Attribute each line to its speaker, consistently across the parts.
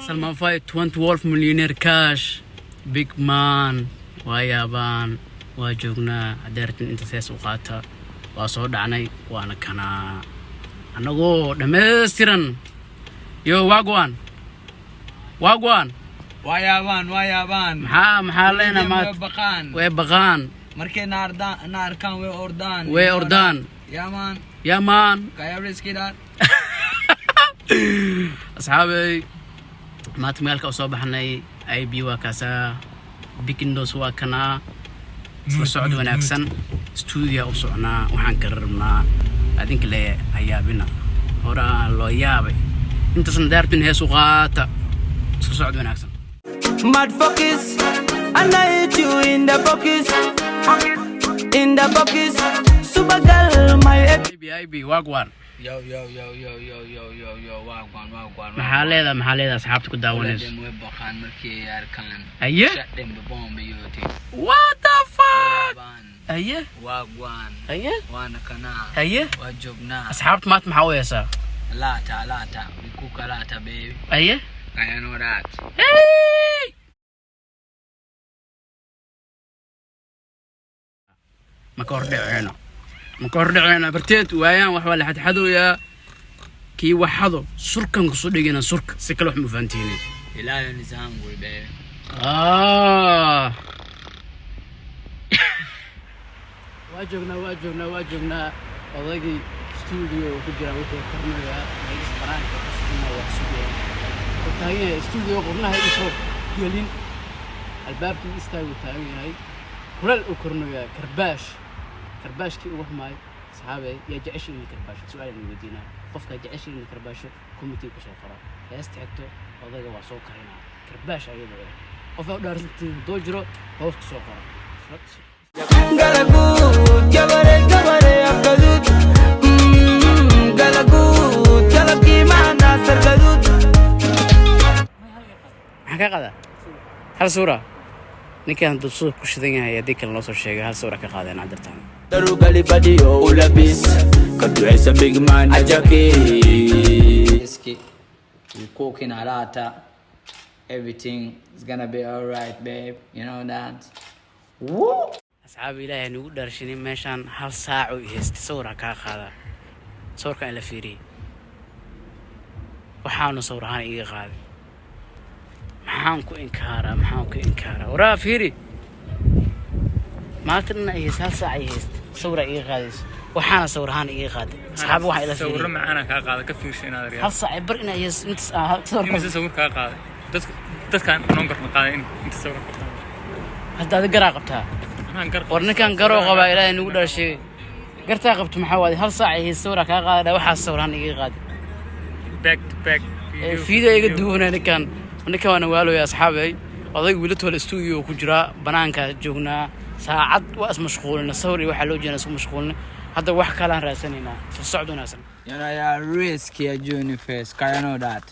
Speaker 1: Salman Fai 20 millionaire cash big man. Waa yaabaan, waa joognaa. Haddii rabtin inta sees u qaata, waa soo dhacnay, waana kanaa annagoo dhammaystiran. Yo, wagwan wagwan.
Speaker 2: Waa yaabaan, waa yaabaan.
Speaker 1: Maxaa leenaa
Speaker 2: Way
Speaker 1: maad
Speaker 2: baqaan.
Speaker 1: Way baqaan.
Speaker 2: Markay na ardaan, na arkaan, way ordaan.
Speaker 1: Way ordaan.
Speaker 2: Yeah man.
Speaker 1: Yeah man.
Speaker 2: Kaya riski that.
Speaker 1: Asxaabey, maanta magaalka usoo baxnay. Ib waa kaasaa, Big Indos waa kanaa. Isla socod wanaagsan. Stuudiya u socnaa, waxaan kala rabnaa adinka le hayaabina, horaa loo yaabay. Intaasna daartin hees u qaata. Isla socod wanaagsan.
Speaker 3: Mad focus, and I hit you in the pockets, in the pockets. Super girl, my
Speaker 1: Ib ib, wagwan.
Speaker 2: Yo yo yo yo yo yo yo yo, wagwan wagwan.
Speaker 1: Maxaa leedahay asxaabta ku daawanayso?
Speaker 2: Way baqaan markii ay arkaan.
Speaker 1: Aye.
Speaker 2: Shut them the bomb yote.
Speaker 1: What the fuck?
Speaker 2: Yaabaan.
Speaker 1: Aye.
Speaker 2: Wagwan.
Speaker 1: Aye.
Speaker 2: Waana kanaa.
Speaker 1: Aye.
Speaker 2: Waa joognaa.
Speaker 1: Asxaabta maanta maxaa u heesaa?
Speaker 2: Lata lata. We cook a lata, baby.
Speaker 1: Aye.
Speaker 2: I know that.
Speaker 1: Hey! Ma ka hordhaceyno, ma ka hordhaceyno barteed waayaan. Wax waa la xadxadooyaa. Kii waxado surkan kusoo dhigina surka, si kale wax ma fahantiinin.
Speaker 2: Lion is hungry, baby.
Speaker 1: Ah. Waa joognaa, waa joognaa, waa joognaa. Odaygii studio ku jira wuxuu karinayaa meelis banaanka ku sugna, waa sugaya. Wuxuu taagan yahay studio, qofnaha isoo gelin, albaabkii istaagu taagan yahay. Kuleel uu karinayaa, karbaash, karbaashkii ugu xumaay. Saxaabe, yaa jecesha in la karbaasho? Su-aal in weydiinaa. Qofkaa jecesha in la karbaasho committee kusoo qora. Heesta xigto odayga waa soo karinaa karbaash ayadoo eh. Qofaa u dhaarsantiin haddoo jiro, hoos kusoo qora.
Speaker 3: Galaguud, gabare, gabare, afgaduud. Galaguud, galabkii maana sargaduud.
Speaker 1: Maxaan ka qaadaa hal suura? Ninkan hadduu suuq ku shidan yahay, haddii kale noo soo sheegay, hal suura ka qaadeen cabdirtaan.
Speaker 3: Darugali badiyo ulabis, ka ducaysa big man ajaki.
Speaker 2: Risky. We cooking a lot. Everything is gonna be alright, babe. You know that. Woo!
Speaker 1: Asxaab, ilaahay nagu dhaarshinin, meeshaan hal saac oo haystay sawira kaa qaadaa. Sawirkan ila fiiriyey, waxaanu sawir ahaan iiga qaaday. Maxaan ku inkaaraa? Maxaan ku inkaaraa? Waraa fiiri, maanta dhan ay haysta, hal saac ay haysta, sawira iiga qaadayso, waxaana sawir ahaan iiga qaaday. Asxaab, waxaa ila
Speaker 4: sawirro
Speaker 1: fiiriyey.
Speaker 4: Macaana kaa qaada, ka fiirsa inaad
Speaker 1: Hal saac bar inay haysto intaas aan sawir.
Speaker 4: Imise sawir kaa qaaday? Dadka dadkaan noon garma qaaday in inta sawir ka qaaday.
Speaker 1: Hadda adi garaa qabtaa.
Speaker 4: Anaan gar.
Speaker 1: War ninkan garoo qabaa, ilaahay nagu dhaashay, gartaa qabto. Maxaa waaday? Hal saac ay haysta, sawira kaa qaaday, waxaas sawir ahaan iiga qaaday.
Speaker 4: Back to back.
Speaker 1: Video iga duwanaa. Ninkan waana waalooya. Asxaabey, odayga wiilatoole studio ku jiraa, banaanka joognaa. Saacad waa ismashquulina, sawir iyo waxaa loo jeedaa isku mashquulina. Hadda wax kalaan raadsanaynaa. Soo socod wanaagsan.
Speaker 2: You know, you're risky, a junior face, 'cause you know that.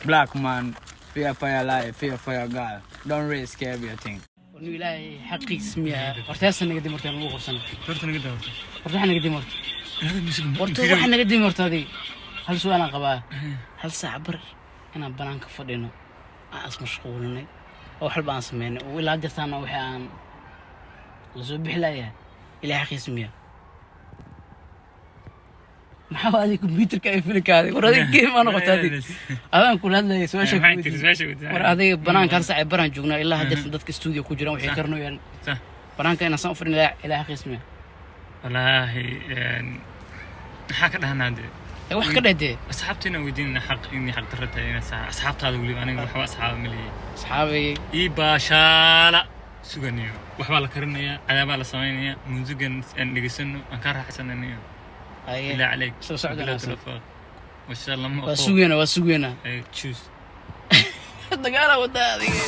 Speaker 2: Black man, fear for your life, fear for your girl. Don't risk everything.
Speaker 1: Warnu ilaahay xaqiis miyaa? Horta heesta naga dim, horta lagu qabsana.
Speaker 4: Horta naga daawata.
Speaker 1: Horta waxa naga dim, horta horta waxa naga dim. Horta adiga hal su-aalaan qabaa. Hal saac bar inaan banaanka fadhino, aan ismashquulinay oo wax walba aan sameynay, oo ilaa jirtaana wixii aan lasoo bixi laayahay, ilahay xaqiis miya? Maxaa adiga computerka ay filinkaadi? War adiga game aa noqota. Adiga adaan kula hadlaya, su-aasha ku
Speaker 4: Maxay tiri?
Speaker 1: weydiiyey.
Speaker 4: Su-aasha weydiisay.
Speaker 1: War adiga banaanka hal saac baraan joognaa, ilaa hadda dadka studio ku jiraan, waxay karanayaan.
Speaker 4: Sax.
Speaker 1: Banaanka inaan saan u fadhin, ilaa xaqiis miya?
Speaker 4: Wallaahi maxaa ka dhahnaa dee?
Speaker 1: Ee, wax ka dheh dee.
Speaker 4: Asxaabtiina weydiinana xaq inay xaq darro tahay inay asxaabtaada weliba. Aniga waxba asxaaba ma leeyahay.
Speaker 1: Asxaabay.
Speaker 4: Ii baashaala suganayo, waxbaa la karinayaa, cadaabaa la samaynayaa, muusigan aan dhegeysano, aan kaa raaxaysananayo.
Speaker 1: Haye.
Speaker 4: Bilaa caleyk.
Speaker 1: Soo socda
Speaker 4: bilaa
Speaker 1: wanaagsan.
Speaker 4: telefoon washa lama.
Speaker 1: Waa sugeynaa, waa sugeynaa.
Speaker 4: Choose.
Speaker 1: Dagaala wadaa adiga.